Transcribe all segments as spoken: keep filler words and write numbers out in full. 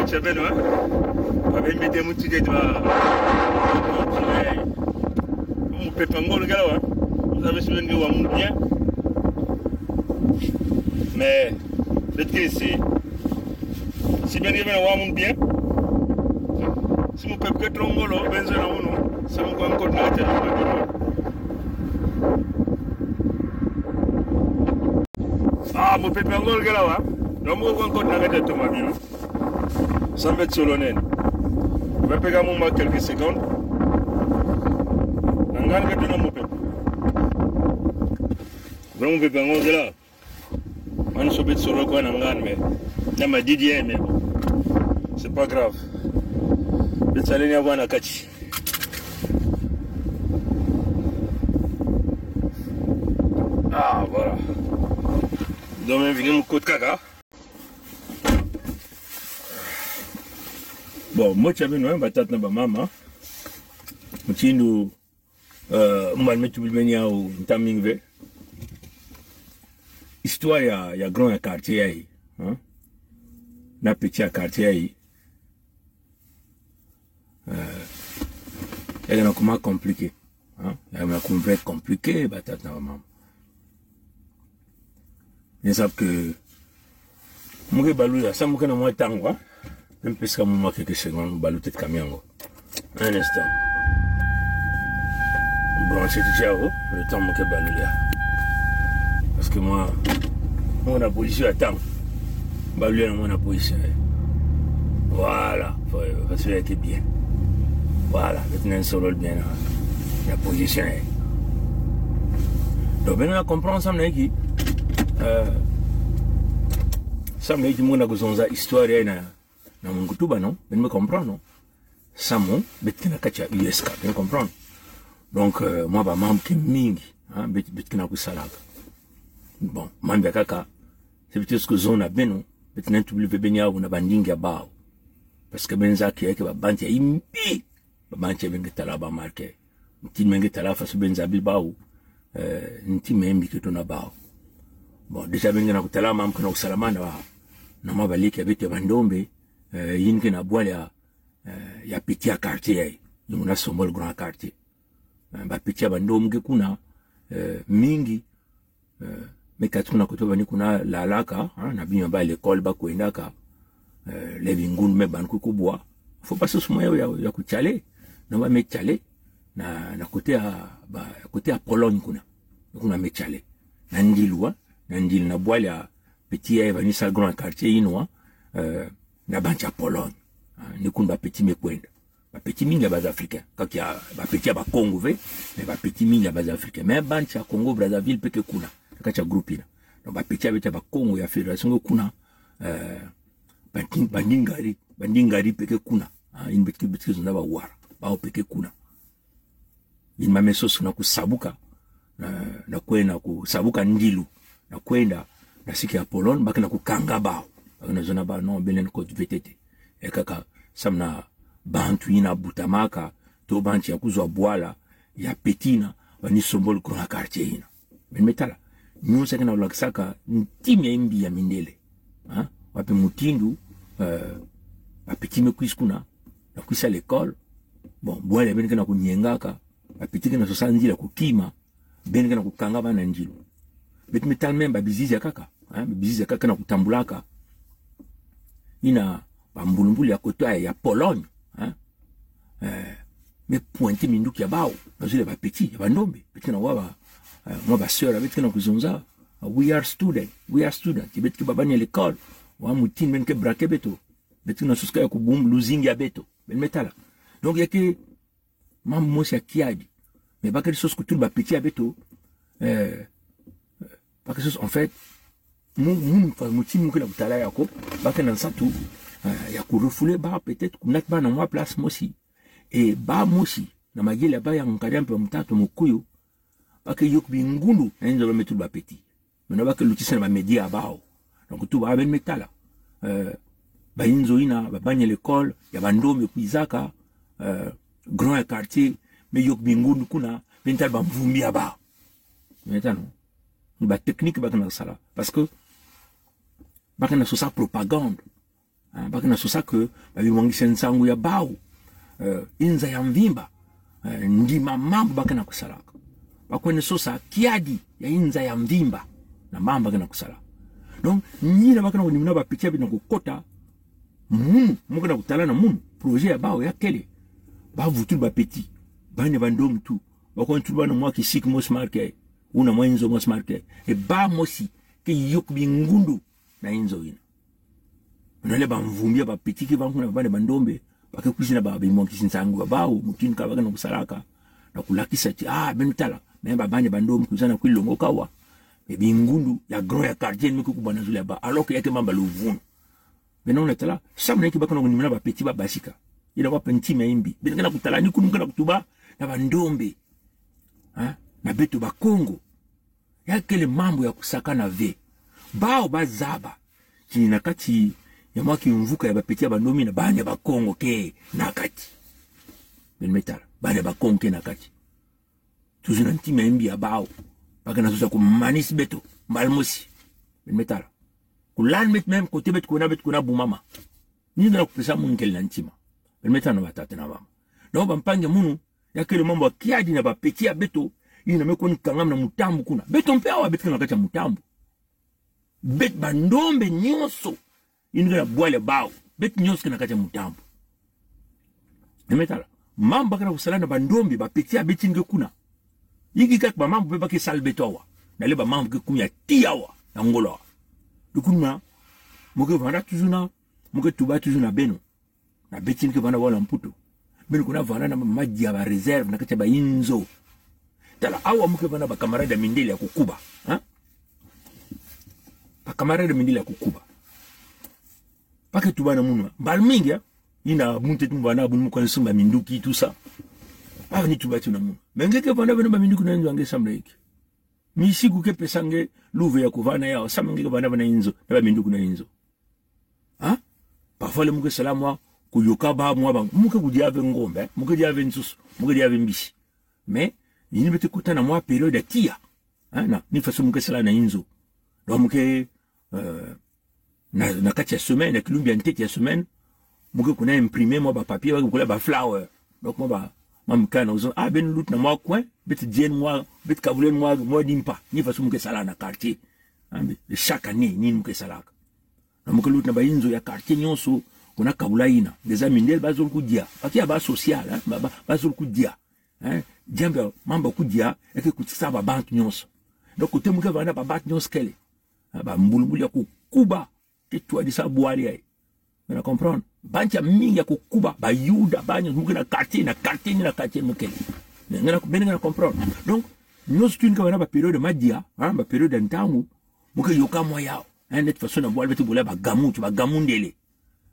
Chabeno, hein? Ba ben bete mu tide ba. Mopepe a Ngol gela wa. Vous savez, si ben ge wa mu bien. Mais, bet ke si. Si ben ge ben wa mu bien. Si mopepe ke tro Ngol, ben zo na unu. Sa mu ko ankot na tide. Ah, mopepe a Ngol gela wa. Na mu ko ankot na tide to ma bien. Sa mbet solo nen. Ba pega mo ma quelques secondes. Na ngan ke tona mopepe. Vraiment, mopepe a Ngol gela. Man so bet solo ko na ngan me. Na ma didi e me. C'est pas grave. Bet salen ya wana kati. Ah, voilà. Donc, ben, vini mo kot kaka. Bon, mo tya ben, hein, ba tata na ba mama. Mo tindo, euh, mo man me tubli ben ya o ntaming ve. Histoire ya, ya grand ya quartier ya, hein. Na petit ya quartier ya. Euh, e gana kuma compliqué. Hein? E gana kuma vrai compliqué, ba tata na ba mama. Ni sab ke, mo ke balu ya, sa mo ke na mo tang wa. Même parce que mo ma quelques secondes, balu tet kamiango. Un instant. Bon, c'est déjà, oh, le temps mo ke balu ya. Parce que moi, mo na position à temps. Balu ya, mo na position. Voilà, faut, faut se mettre bien. Voilà, maintenant, ça roule bien, là. La position, hein. Donc, ben, on comprend ça, mais qui, euh, ça, mais qui, mo na ko zonza histoire, hein, na, na mo kutuba, non? Ben, me comprend, non? Sa mo, bet kena kacha U S K, ben comprend. Donc, euh, mo ba mam ke mingi, hein, bet, bet kena ko salaka. Bon, mam ba kaka, c'est peut-être ce que zone a beno, bet na tubli ve ben ya, ou na banding ya bao. Parce que ben za ki, ke ba banti ya imbi, ba banti ya ben ke tala ba marqué. Nti men ke tala faso ben za bil bao, euh, nti men mi ke tona bao. Bon, déjà ben ke na ko tala mam ke na ko salama na ba. Na ma ba leke beto ba ndombe, euh, yin ke na bwal ya, euh, ya petit ya quartier ya. Yin na sombol grand quartier. Euh, ba petit ya ba ndombe ke kuna, euh, mingi, euh, me kat kuna koto ba ni kuna lalaka, hein, na bima ba l'école ba kwendaka, euh, le bingun me ban ku kubwa. Faut pas se suma ya, ya, ya ku chale. Na ba me chale, na, na côté ya, ba, côté ya Pologne kuna. Kuna me chale. Na ndilu wa, na ndilu na bwal ya, petit ya ba ni sa grand quartier yin wa, euh, na banti ya Pologne. Hein, ni kuna ba petit me kwenda. Ba petit mingi ya ba Africain. Kaka ya, ba petit ya ba Congo ve, mais ba petit mingi ya ba Africain. Mais banti ya Congo, Brazzaville, pe ke kuna. Kaka cha groupe ina. Donc, ba petit ya ba Congo ya fédération ke kuna, euh, ba Nding-, ba Ndingari, ba Ndingari pe ke kuna. Ah, in bet ke, bet ke zonza ba Wara. Bao pe ke kuna. Yin ma me soso na ko sabuka, na, na kwenda ko sabuka ndilu, na kwenda, na siki ya Pologne, ba ke na ko kanga bao. Ba ke na zona bao, non, benen ko vetete. E kaka, sa mna bantu ina butamaka, to banti ya kuzwa bwala, ya petit ina, ba ni sombol grand quartier ina. Men me tala. Nyo sa ke na ulaksaka, nti mi ya imbi ya mindele. Ha? Wapi mutindu, euh, ba petit me kwis kuna, na kwisa l'école. Bon, bwala ben ke na ko nyengaka, ba petit ke na sosa nzila ko kima, ben ke na ko kanga ba na ndilu. Bet me tala men ba bizizi ya kaka, hein, ba bizizi ya kaka na ko tambulaka. Ina ba mbulumbulu ya koto ya Pologne, hein. Euh, me pointé mi nduki ya bao, na zule ba petit, ya ba ndombe, petit na wa ba, euh, mo ba sœur, bet ke na ko zonza, euh, we are student, we are student, ti bet ke ba bani ya l'école, wa mutin men ke braqué beto, bet ke na soska ya ko boum, losing ya beto, ben me tala. Donc, ya ke, mam mosi ya kiadi. Mais ba ke soso ko tul ba petit ya beto, euh, ba ke soso, en fait, mo, mo, enfin, mo ti mo ke na ko tala ya ko, ba ke na sa tu, euh, ya ko refoulé ba peut-être, ko nat ba na mo place mosi. E ba mosi, na ma yela ba ya nkariam pe mtato mo kuyo, ba ke yok bingundu, na inzo ba me tul ba petit. Mena ba ke lutisa na ba média bao. Donc, tout ba ben me tala. Euh, ba inzo ina, ba bani ya l'école, ya ba ndombe kwizaka, euh, grand ya quartier, me yok bingundu kuna, ben tala ba mvumbi ya bao. Me tala, non? Ba technique ba ke na sala. Parce que, ba ke na sosa propagande. Ah, ba kena sosa ke ba bimwangisa nsangu ya bawu, eh, inza ya mvimba, eh, ndima mambu ba kena kusalaka. Ba kwenda sosa kiadi ya inza ya mvimba na mambu ba kena kusalaka. Donc, nyina ba kena kunimuna ba petit ya beno kukota, munu, mu kena kutalana munu, projet ya bawu ya kele. Ba vutulu ba petit, bane ba ndombe tu, ba kwenda tulu bana mwa kisiki mosi marke, ou na mwa inzo mosi marke. E ba mosi ke yok bingundu na inzo ina. Nale ba mvumbi ya ba petit ke ba kuna, bane ba ndombe, ba ke kwisa na ba bimwangisa nsangu ya bawu, mutindu ka ba kena kusalaka, na kulakisa ti, ah, beno tala, me ba bane ba ndombe kwisa na kwilongoka awa. Me bingundu ya grand ya quartier me ke kubana zole ya bawu. Alors que ya ke mambu ya luvunu. Beno na tala, sambu na inki ba kena kunimuna ba petit ba basika. Ina wa pe ntima ya mbi. Beno kena kutala ni kunu kena kutuba na ba ndombe. Ha? Na beto Bakongo. Ya kele mambu ya kusakana ve. Bawu ba zaba ti na kati ya mwa kimvuka ya ba petit ya ba ndombe na bane Bakongo ke na kati. Beno me tala, bane Bakongo ke na kati. Tuzu na ntima ya mbi ya bawu. Ba kena sosa kumanisa beto mbala mosi. Beno me tala. Kulana beto même côté beto kuna, beto kuna bumama. Ni kena kupesa munu kele na ntima. Beno me tala na ba tata na ba mama. Donc ba mpangi ya munu, ya kele mambu ya kiadi na ba petit ya beto, ina me kwenda kangama na Mutambu kuna. Beto mpe awa beto kena kati ya Mutambu. Beto ba ndombe nyonso. Ina kena bwala ya bawu. Beto nyonso kena kati ya Mutambu. Beno me tala. Mambu ba kena kusala na ba ndombe, ba petit ya beto ina ke kuna. Inki kaka ba mambu ba ke sala beto awa. Nale ba mambu ke kumya tiya awa na ngolo awa. Dukunu ma, mu ke vanda tuzu na, mu ke tuba tuzu na beno. Na beto ina ke vanda wala Mputu. Beno kuna vanda na madia, ba réserve na kati ya ba inzo. Tala, awa mu ke vanda ba camarade ya mindele ya kukuba. Ha? Ba camarade ya mindele ya kukuba. Ba ke tuba na munu. Mbala mingi, ha? Ina munte tumvana bunu mu kwenda sumba minduki, tout ça. Ba ni tuba tu na munu. Me nge ke vanda beno ba minduki na inzo, nge sambu na inki? Misiku ke pesa nge luve ya kuvana yawu, sambu nge ke vanda bana inzo, na ba minduki na inzo. Ha? Parfois le mu ke sala mwa kuyoka ba mwa ba, mu ke kudia ve ngombe, mu ke dia ve nsusu, mu ke dia ve mbisi. Mais, ini beto kota na mwa période ya tiya. Ha? Na, ni façon mu ke sala na inzo. Donc mu ke, euh, na, na kati ya semaine, na kilumbu ya ntete ya semaine, mu ke kuna imprimer mwa ba papier, ba ke bokila ba flyer. Donc mwa ba, mwa mkana, ozo, ah, beno luta na mwa coin, beto dien mwa, beto kabulen mwa, mwa dimpa. Ni façon mu ke sala na quartier. Ha, mais chaque année, ni mu ke salaka. Na mu ke luta na ba inzo ya quartier nyonso, kuna kabula ina. Nge za mindele ba zole kudia. Ba ke ya ba social, hein, ba, ba, ba zole kudia. Hein, diambu ya mambu ya kudia, e ke kutikisa ba bantu nyonso. Donc, côté mu ke vanda ba bantu nyonso kele. Ah, ba mbulumbulu ya kukuba ke twadisa bwala yayi. Ngeen a comprendre? Bantu ya mingi ya kukuba, ba Yuda, ba nyonso, mu ke na quartier, na quartier, ni na quartier mu kele. Ngeen a, beno ngeen a comprendre? Donc, nyonso tu ni ke vanda ba période ya madia, hein, ba période ya ntangu, mu ke yoka mwa yawu. Hein, neti façon na bwala beto bokila ba gamu, ti ba gamu ndele.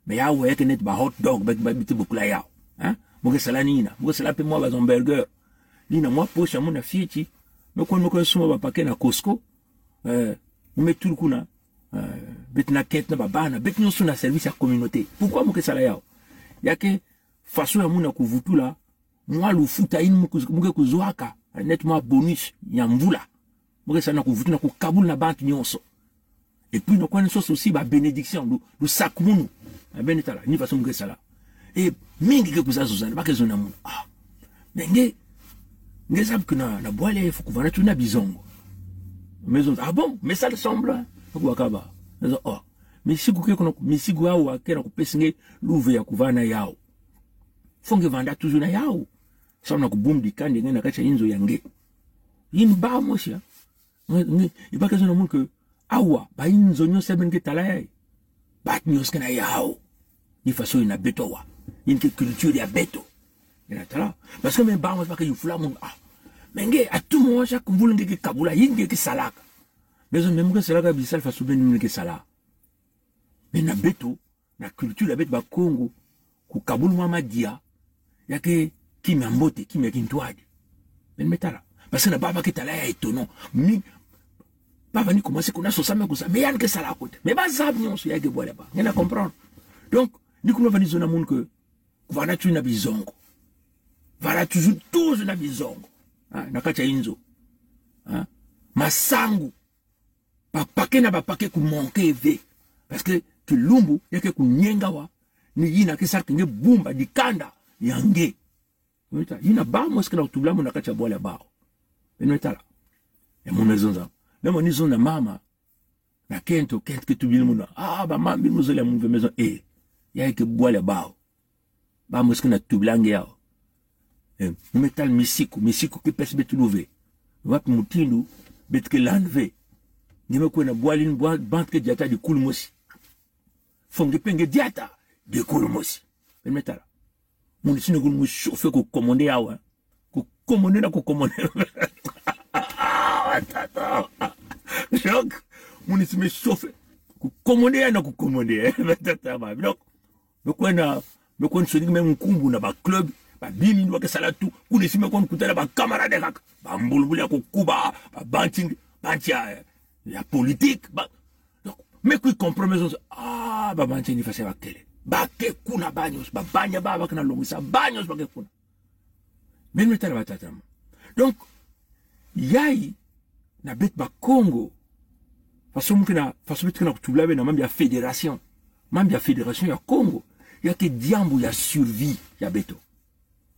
Mais yawu e ke neti ba hot dog, beto, beto bokila yawu. Hein? Mu ke sala ni ina, mu ke sala mpe mwa ba hamburger. Ni na mwa poche ya munu na fioti, me kwenda, me kwenda sumba ba paquet na Costco, euh, me tula kuna, euh, beto na kent na ba bana, beto nyonso na service ya communauté. Pourquoi mu ke sala yawu? Ya ke façon ya munu na kuvutula mwa lufuta ini mu ke, mu ke kuzwaka, neti mwa bonus ya mvula. Mu ke sala na kuvutula, na kukabula na bantu nyonso. Et puis na kwenda sosa aussi ba bénédiction, lu, lusakumunu. Ah, beno tala, ni façon mu ke sala. E mingi ke kuzazozana, ba ke zona munu. Ah. Mais nge, nge zab ke na, na bwala e fo kuvana tu na bizongo. Me zonza, ah bon, mais ça ressemble, hein? Ako bakaba. Me zo, oh. Misiku ke kuna, misiku awa ke na kupesa nge luve ya kuvana yawu. Fo nge vanda tuzu na yawu. Sambu na kubumbu dikandi nge na kati ya inzo ya nge. Ini ba mosi, ha? Nge, nge, i ba ke zona munu ke awa, ba inzo nyonso ya beno ke tala yayi, bantu nyonso ke na yawu. Ni façon ina beto awa. Ini ke culture ya beto. Ngeen a tala. Parce que me ba mosi ba ke yufula munu, ah. Mais nge, a tumwa chaque mvula nge ke kabula, ini nge ke salaka. Mais me mu ke salaka, bi sala façon beno mu ke sala. Mais na beto, na culture ya beto Bakongo, kukabula mwa madia, ya ke kima ya mbote, kima ya kintwadi. Beno me tala. Parce que na ba ba ke tala yayi étonnant. Mi, ba ba ni commencé kuna sosa me kuza, mais ya ni ke sala kote. Mais ba zab nyonso ya ke bwala ba. Ngeen a comprendre? Donc, ni kuma ba ni zona munu ke, kuvana tu na bizongo. Vana tuzu, tuzu na bizongo. Ah, na kati ya inzo. Ah, masangu. Ba paquet na ba paquet kumanquer ve. Parce que kilumbu, ya ke kunyenga wa, ni yina ke sala ke nge bumba dikanda ya nge. Beno me tala, yina ba mwes ke na kutubla mo na kati ya bwala ya baw. Beno me tala. E mo me zonza. Na mo ni zonza mama. Na kento, kento ke tubila mo na. Ah, ba mama, beno mo zole mo ve me zon. Eh, ya ke bwala ya baw. Ba mwes ke na kutubla nge yaw. Eh, mo me tala misiku, misiku ke pes beto love. Wapi mutindu, beto ke lan ve. Nge me kwena bwala ini bwa, bant ke diata di kulu mosi. Fo nge pe nge diata, di kulu mosi. Beno me tala. Mo ni sine ko mo chauffer ko commander yaw, hein. Ko commander na ko commander. Tata. Donc, mo ni sine me chauffer. Ko commander yaw na ko commander, hein. Tata, ba. Donc, me kwena, me kwena soni me nkumbu na ba club, ba bimi nwa ke sala tu, ko ni sine me kwena kutala ba camarade kaka. Ba mbulubulu ya ko kuba, ba banting, banti ya, ya politique, ba. Donc, me kwe compromis, ah, ba banti ni fase ba kele. Ba ke kuna ba nyonso, ba banya ba, ba ke na longisa, ba nyonso ba ke kuna. Beno me tala ba tata ma. Donc, yayi na beto ba Kongo, façon mo ke na, façon beto ke na kutubla be na mambu ya fédération. Mambu ya fédération ya Kongo, ya ke diambu ya survie ya beto.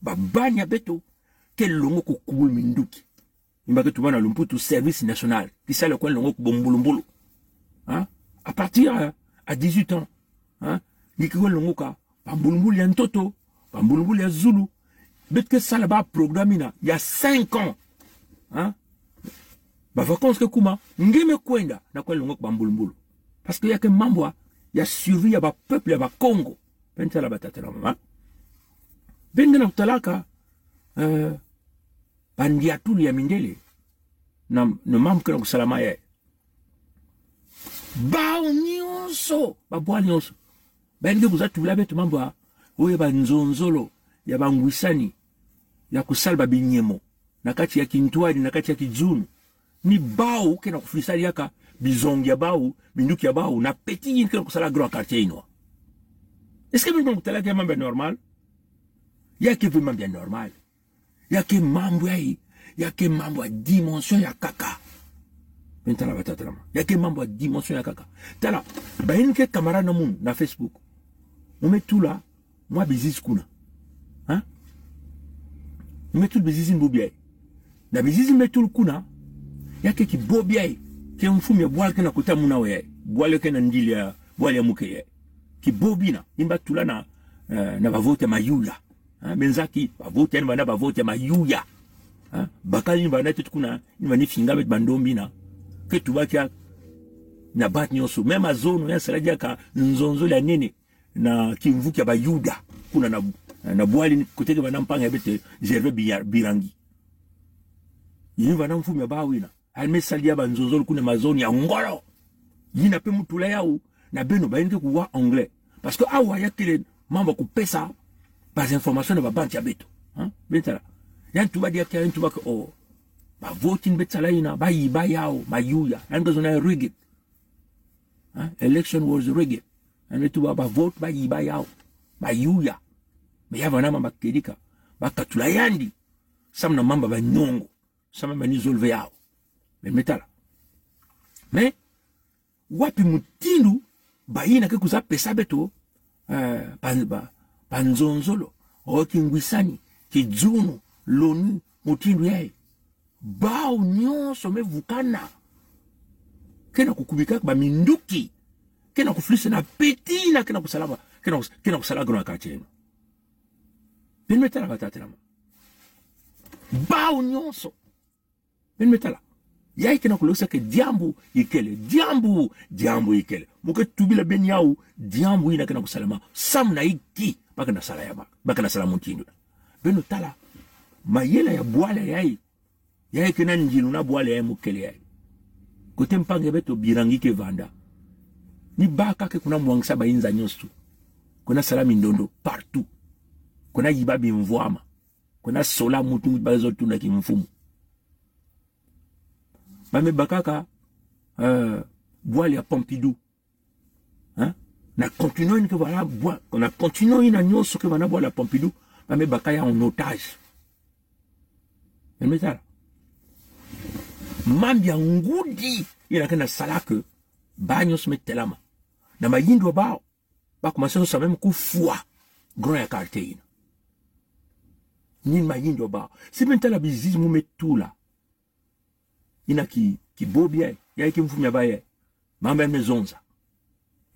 Ba banya beto, ke longo ko kubula minduki. Ini ba ke tuba na lumputu service national. Ki sala kwena longo ko ba mbulumbulu. Hein? À partir à, à dix-huit ans. Hein? Ngi ke kwena longo ka, ba mbulumbulu ya ntoto, ba mbulumbulu ya zulu. Beto ke sala ba programme ina, ya cinq ans. Hein? Ba vacances ke kuma, nge me kwenda, na kwena longo ko ba mbulumbulu. Parce que ya ke mambu ya survie ya ba peuple ya ba Kongo. Beno tala ba tata na mama. Beno nge na kutala ka, euh, ba ndiatulu ya mindele. Na, na mambu ke na kusalama ya. Baw nyonso, ba bwala nyonso. Ba ini ke kuza tubila beto mambu ya, o ya ba nzonzolo, ya ba ngwisani, ya kusala ba binyemo. Na kati ya kintwadi, na kati ya kizunu. Ni baw ke na kufisari ya ka, bizongi ya baw, minduki ya baw, na petit ini ke na kusala grand quartier ino. Est-ce que beno ke na kutala ke mambu ya normal? Ya ke ve mambu ya normal. Ya ke mambu ya, ya ke mambu ya dimension ya kaka. Beno tala ba tata na mama. Ya ke mambu ya dimension ya kaka. Tala, ba ini ke camarade na mo na Facebook. Mo me tula, mwa bizizi kuna. Hein? Mo me tula bizizi bobia. Na bizizi me tula kuna. Ya ke kibobia. Ke mfumu ya bwala ke na kota muna we. Bwala ke na ndile ya, bwala ya muke ya. Kibobia na, ini ba tula na, euh, na ba vote ya mayuya. Hein, benzaki, ba vote, ni bana ba vote ya mayuya. Hein, bakala ni bana tete kuna, ni bana finga beto ba ndombi na. Ke tuba kia, na bantu nyonso. Même azono ya sala diaka nzonzolo ya nene. Na kimvuka ya ba Yuda. Kuna na, na bwala ini kote ke bana mpanga ya beto Gervais Biya-, Birangi. Ini bana mfumu ya baw ina. Ani me sala ya ba nzonzolo kuna mazono ya ngolo. Yina pe mo tula yaw, na beno ba ini ke kuwa anglais. Parce que awa ya kele mambu ya kupesa ba information na ba bantu ya beto. Hein? Beno tala. Ya ni tuba diaka, ya ni tuba ke o. Ba vote ini beto sala ina, ba yiba yaw, mayuya. Ani ke zona rigged. Hein? Election was rigged. Ani me tuba ba vote, ba yiba yaw, mayuya. Mais ya bana mambu ba kedika. Ba katula yandi. Sam na mambu ba nyongo. Sama ba ni zole ve yaw. Beno me tala. Mais, wapi mutindu, ba ina ke kuza pesa beto, euh, ba, ba, ba nzonzolo, o kingwisani, kizunu, l'ONU, mutindu yayi. Baw nyonso me vukana. Ke na kukubika ba minduki. Ke na kuflise na petit na ke na kusala ba, ke na kus-, ke na kusala grand quartier. Beno me tala ba tata na mama. Baw nyonso. Beno me tala. Yayi ke na kulokisa ke diambu ikele. Diambu, diambu ikele. Mo ke tubila beno yaw, diambu ina ke na kusalama. Sam na iki, ba ke na sala ya ba. Ba ke na sala mutindu. Beno tala. Mayela ya bwala yayi. Yayi ke na ndilo na bwala yayi mo kele yayi. Kote mpanga ya beto Birangi ke vanda. Ni baka ke kuna mwangsa ba inza nyonso. Kuna sala mindondo, partout. Kuna yiba bimvwama. Kuna sola mutu mutu ba zole tuna kimfumu. Ba me bakaka, euh, bwala ya Pompidou. Hein? Na continent ini ke bwala bwa-, na continent ina nyonso ke bana bwala ya Pompidou, ba me baka ya en otage. Beno me tala. Mambu ya ngudi, ina ke na sala ke, ba nyonso me telama. Na mayindo ya baw, ba komanse sosa meme kufwa grand ya quartier ina. Nin mayindo ya baw. Si ben tala bizizi mu me tula. Ina ki, ki bobi ya, ya ki mfumu ya baw ya. Mambu ya me zonza.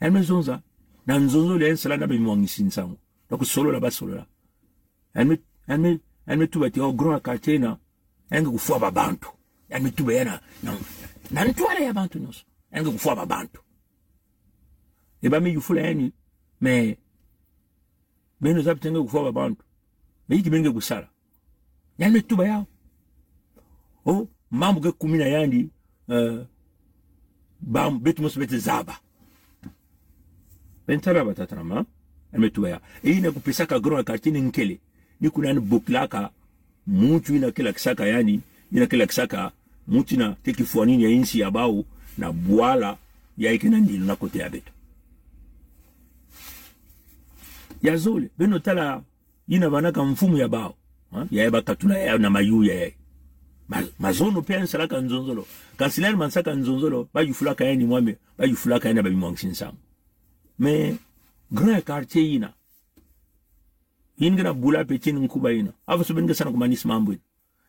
Ya me zonza. Na nzonzolo ya nsala na ba Mwangisi Nsangu. Na kusolola ba solola. Ya me, ya me, ya me tuba ti o grand ya quartier ina. Ya nge kufwa ba bantu. Ya me tuba ya na, na, na ntwala ya bantu nyonso. Ya nge kufwa ba bantu. E ba me yufula yani, mais, beno zaba ti ya nge kufwa ba bantu. Mais inki beno nge kusala? Ya me tuba ya. O, mambu ke kumina yandi, eh, ba, beto mosi beto zaba. Ben tala ba tata na mama, ya me tuba ya. E ina kupesaka grand ya quartier ni nkele. Ni kuna ni bokilaka, muntu ina kelakisaka yani, ina kelakisaka, muntu ina teki fwanini ya insi ya baw, na bwala, ya ike na ndilo na kote ya beto. Ya zole, beno tala, ina vanaka mfumu ya baw, ha? Ya ba katula ya na mayu ya ya. Ma, mazono pe ya nsalaka nzonzolo. Kansi lani mansaka nzonzolo, ba yufulaka yani mwame, ba yufulaka yani ba Mwangisi Nsangu. Mais, grand ya quartier ina. Ina nge na bula pe ti ni nkuba ina. Ava so beno nge sana kumanisa mambu ina.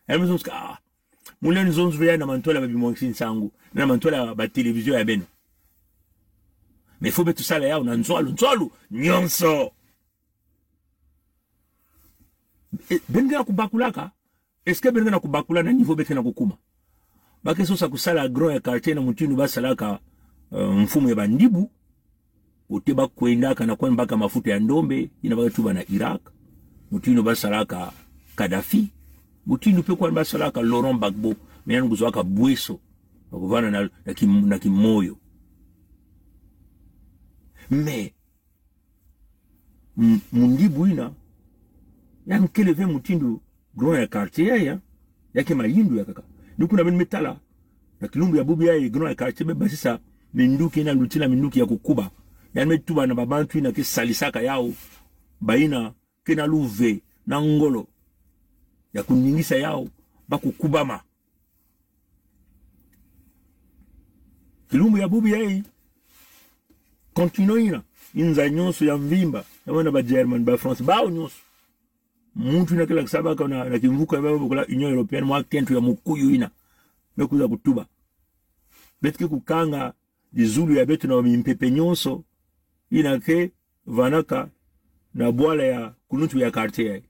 Ya me zonza ka, ah. Mu leni zonza ve ya na mantwala ba Mwangisi Nsangu. Na mantwala ba télévision ya beno. Mais faut beto sala ya na nzolo, nzolo, nyonso. E, beno nge na kubakula ka. Est-ce que beno nge na kubakula na niveau beto na kukuma? Ba ke sosa kusala grand ya quartier na mutindu ba salaka, eh, mfumu ya ba Ndibu. Kote ba kwendaka na kwenda baka mafuta ya ndombe, ina ba ke tuba na Irak. Mutindu ba salaka Kadhafi. Mutindu pe kwenda ba salaka Laurent Gbagbo, mais ya nge kuzwaka bweso. Na kuvana na, na ki, na ki moyo. Mais, M-, Mundibu ina, ya nkele ve mutindu grand ya quartier ya, ya, ya ke mayindo ya kaka. Ni kuna beno me tala, na kilumbu ya bubu ya grand ya quartier be basisa minduki ina lutina minduki ya kukuba. Ya me tuba na ba bantu ina ke salisaka yaw, ba ina ke na luve, na ngolo, ya kuningisa yaw, ba kukubama. Kilumbu ya bubu ya, continent ina, inza nyonso ya mvimba, ya wana ba German, ba France, baw nyonso. Muntu ina kelakisa baka na, na kimvuka ya ba bokila Union Européenne, mwa kento ya mukuyu ina. Me kuza kutuba. Beto ke kukanga dizulu ya beto na mimpepe nyonso, ina ke vanaka na bwala ya kuluntu ya quartier ya.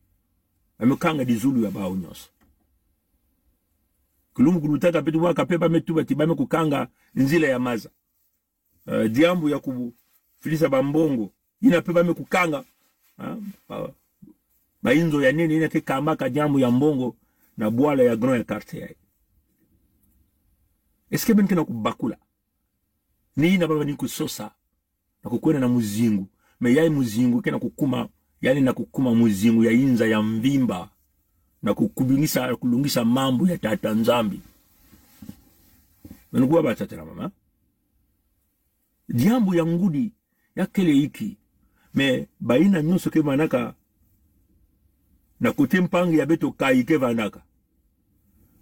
Ba me kanga dizulu ya baw nyonso. Kilumbu kulutaka pe tuwaka pe ba me tuba ti ba me kukanga nzila ya maza. Eh, diambu ya kufilisa ba mbongo. Ina pe ba me kukanga. Ah, ba, ba inzo ya nene ina ke kambaka diambu ya mbongo na bwala ya grand ya quartier ya. Est-ce que beno ke na kubakula? Ni ina ba ba ni kusosa na kukwenda na muzingu. Mais ya muzingu ke na kukuma, yani na kukuma muzingu ya inza ya mvimba. Na kukubingisa, kulungisa mambu ya Tata Nzambi. Beno kuwa ba tata na mama. Diambu ya ngudi, ya kele iki. Mais ba ina nyonso ke vanaka na kote mpangi ya beto kayi ke vanaka.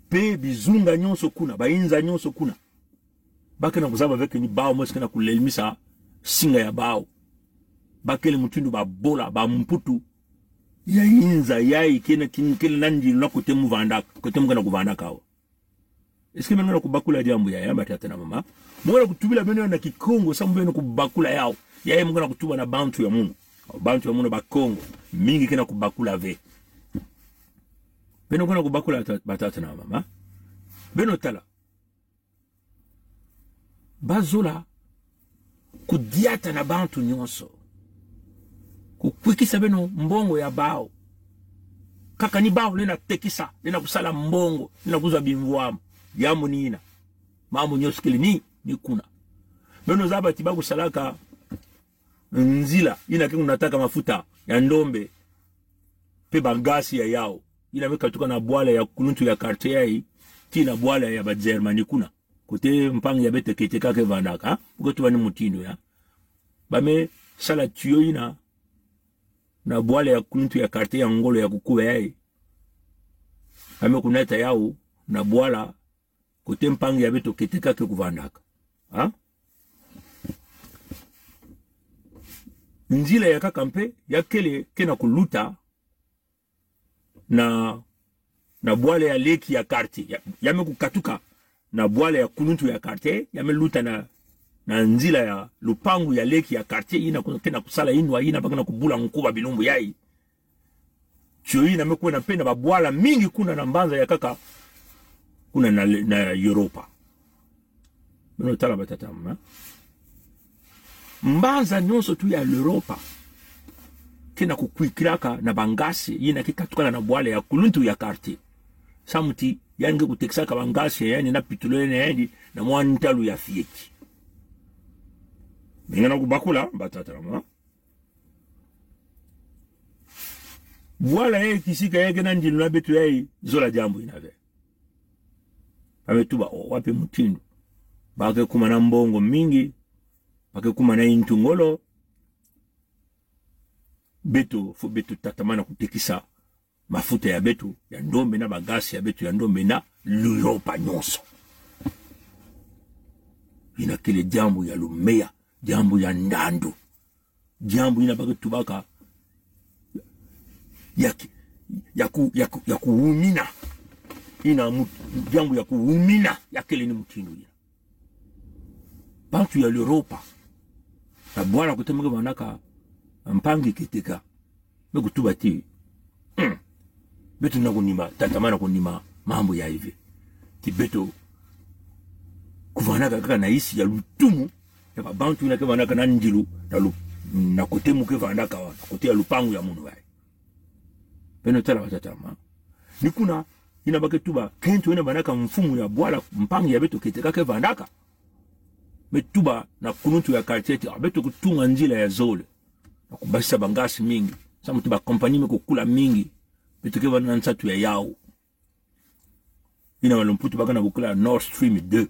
Pe bizunga nyonso kuna, ba inza nyonso kuna. Ba ke na kuzaba ve ke ni baw mosi ke na kulelmisa singa ya baw. Ba kele mutindu ba bola, ba mputu. Ya inza, ya ike na kin kele nandi na kote mu vandaka, kote mu ke na kuvandaka awa. Est-ce que beno ke na kubakula diambu ya, ya ba tata na mama? Mo ke na kutubila beno na Kikongo, samu beno kubakula yaw. Ya mo ke na kutuba na bantu ya muno. Bantu ya muno Bakongo. Mingi ke na kubakula ve. Beno ke na kubakula ta-, ba tata na mama. Beno tala. Ba zola kudiata na bantu nyonso. Kukwikisa beno mbongo ya baw. Kaka ni baw lena tekisa, lena kusala mbongo, lena kuzwa bimvwama. Diambu ni ina. Mambu nyonso kele ni, ni kuna. Beno zaba ti ba kusalaka nzila, ina ke kunataka mafuta ya ndombe, pe ba gasi ya yaw. Ina me katuka na bwala ya kuluntu ya quartier ya, tii na bwala ya ba Germany kuna. Kote mpangi ya beto keteka ke vandaka, ha? Mu ke tuba ni mutindu ya. Ba me sala tuyau ina, na bwala ya kuluntu ya quartier ya ngolo ya kukuba ya. Ba me kunata yaw, na bwala, kote mpangi ya beto keteka ke kuvandaka. Ha? nzila ya nkaka mpe, ya kele, ke na kuluta na, na bwala ya leki ya Cartier. Ya, ya me kukatuka na bwala ya kuluntu ya Cartier, ya me luta na, na nzila ya lupangu ya leki ya Cartier, yina ku-, ke na kusala inwa, yina ba ke na kubula nkuba bilumbu yai. Tiyo yina me kwenda mpe na babwala mingi kuna na mbanza ya nkaka, kuna na, na Europa. Beno tala batata na mama. Mbanza nyonso tu ya l'Europa ke na kukwikilaka na bangasi, yina ke katukana na bwala ya kuluntu ya Cartier. Samu ti, yandi ke kutekisaka bangasi yandi na pétrole yandi na mwa ntalu ya fieti. Bingana kubakula, batata na mama. Bwala ya kisika ya ke na ndilu na beto ya zola diambu yina ve. Ba me tuba, o, wapi mutindu? Ba ke kuma na mbongo mingi, ba ke kuma na intu ngolo, beto, fo beto tatamana kutekisa mafuta ya beto, ya ndombe na bagasi ya beto, ya ndombe na l'Europa nyonso. Yina kele diambu ya lumeya, diambu ya ndandu. Diambu yina ba ke tubaka ya ki-, ya ku-, ya ku-, ya kuwumina. Yina mu-, diambu ya kuwumina, ya kele ni mutindu yina. Bantu ya l'Europa, na bwala kote me ke vandaka mpangi keteka, me kutuba ti, hmm, beto na kunima, tatamana kunima mambu yai ve. Ti beto kuvandaka kaka na isi ya lutumu ya babantu yina ke vandaka na ndilu na lu-, na kote mu ke vandaka, na kote ya lupangu ya munu yai. Beno tala batata na mama. Ni kuna, yina ba ke tuba, kento yina vandaka mfumu ya bwala, mpangi ya beto keteka ke vandaka. Me tuba na kuluntu ya Cartier ti, a, beto kutunga nzila ya zole. Na kubasisa bangasi mingi. Samu ti ba compagnie me kukula mingi. Beto ke vana na nsatu ya yawu. Yina wa lumputu ba ke na bokila Nord Stream deux.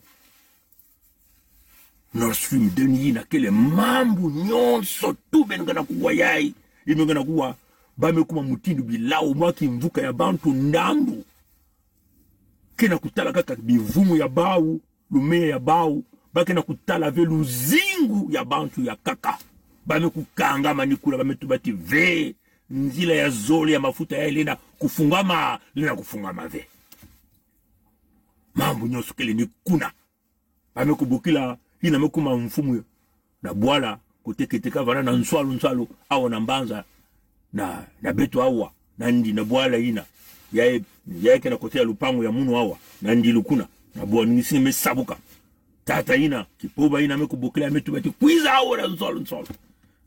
Nord Stream deux ni yina kele mambu nyonso tu ben ke na kuwa yai. Yina ke na kuwa, ba me kuma mutindu bilawu, mwa kimvuka ya bantu ndambu. Ke na kutala kaka bivumu ya bawu, lumeya ya bawu, ba ke na kutala ve luzingu ya bantu ya nkaka. Ba me kukangama ni kuna, ba me tuba ti ve, nzila ya zole ya mafuta yai lenda kufungama, lenda kufungama ve. Mambu nyonso kele ni kuna. Ba me kubokila, yina me kuma mfumu na bwala, kote keteka vana na nswalu nswalu, awa na mbanza, na, na beto awa, nandi na bwala yina. Yai, yai ke na kote ya lupangu ya munu awa, na ndilu kuna, na bwala nisi me sabuka. Tata yina, kipoba yina me kubokila, me tuba ti kwiza awa na nswalu nswalu.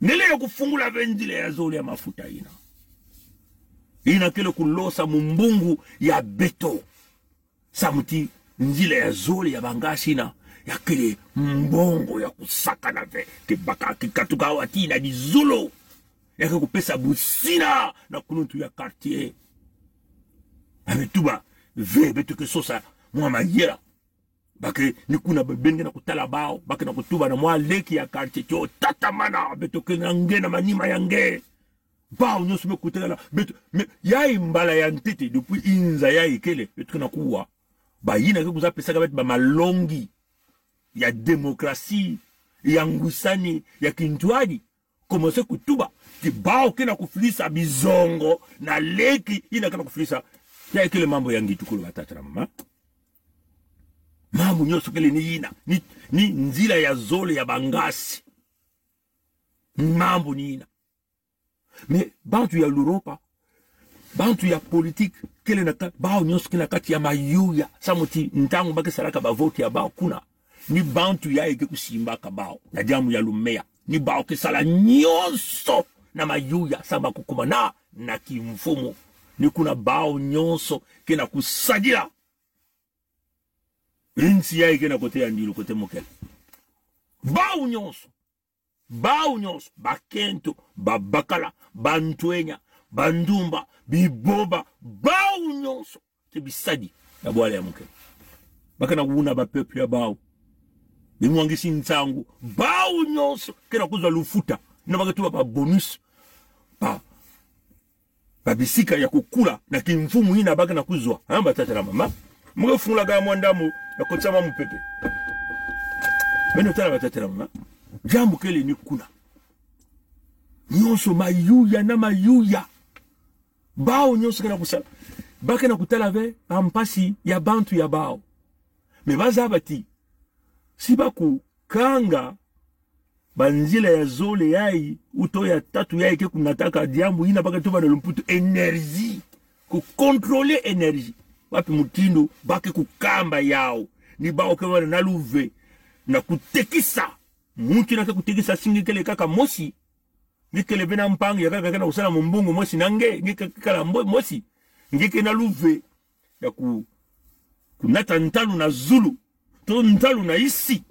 Nele ya kufungula ve nzila ya zole ya mafuta yina. Yina kele kulosa mumbungu ya beto. Samu ti nzila ya zole ya bangasi yina, ya kele mbongo ya kusakana ve, ke baka ke katuka awa tii na dizulu. Ya ke kupesa busina na kuluntu ya Cartier. Ba me tuba, ve beto ke sosa mwa mayela. Ba ke ni kuna ba ben ke na kutala bawu, ba ke na kutuba na mwa leki ya Cartier ti o tatamana, beto ke na nge na manima ya nge. Bawu nyonso me kutala, beto, me, yai mbala ya ntete, depuis inza yai kele, beto ke na kuwa. Ba yina ke kwiza pesaka beto ba malongi ya demokrasi, ya ngwisani, ya kintwadi. Commencer kutuba ti bawu ke na kufilisa bizongo na leki yina ke na kufilisa. Yai kele mambu ya ngitukulu batata na mama. Mambu nyonso kele ni yina, ni, ni nzila ya zole ya bangasi. Mambu ni yina. Mais bantu ya l'Europa, bantu ya politique, kele na ka-, bawu nyonso ke na kati ya mayuya, samu ti ntangu ba ke salaka ba vote ya bawu kuna, ni bantu yai ke kusimbaka bawu na diambu ya lumeya, ni bawu ke sala nyonso na mayuya, samu ba kukuma na, na kimfumu. Ni kuna bawu nyonso ke na kusadila nsi yai ke na kote ya ndilu kote mu kele. Bawu nyonso. Bawu nyonso, bakento, babakala, bantwenya, bandumba, biboba, bawu nyonso ke bisadi ya bwala ya mu kele. Ba ke na kuwuna ba peuple ya bawu. Bimwangisi nsangu, bawu nyonso ke na kuzwa lufuta. Na ba ke tuba ba bonus. Ba Ba bisika ya kukula na kimfumu yina ba ke na kuzwa. Ha, batata na mama. Mu ke fungulaka mwa ndambu, na kotisa mwa mupepe. Beno tala, batata na mama. Diambu kele ni kuna. Nyonso mayuya na mayuya. Bawu nyonso ke na kusala. Ba ke na kutala ve bampasi ya bantu ya bawu. Me bazabati. Si ba kukanga banzila ya zole yayi, uto ya tatu yayi ke kunataka diambu yina ba ke tuba na lumputu énergie. Ku contrôler énergie. Wapi mutindu ba ke kukamba yawu. Ni bawu ke wana na luve na kutekisa. Muntu na ke kutekisa si nge kele kaka mosi. Nge kele ve na mpangi ya kaka ke na kusala mu mbungu mosi na nge, nge ke kala mbo-, mosi. Nge ke na luve ya ku-, kunata ntalu na zulu, to ntalu na isi.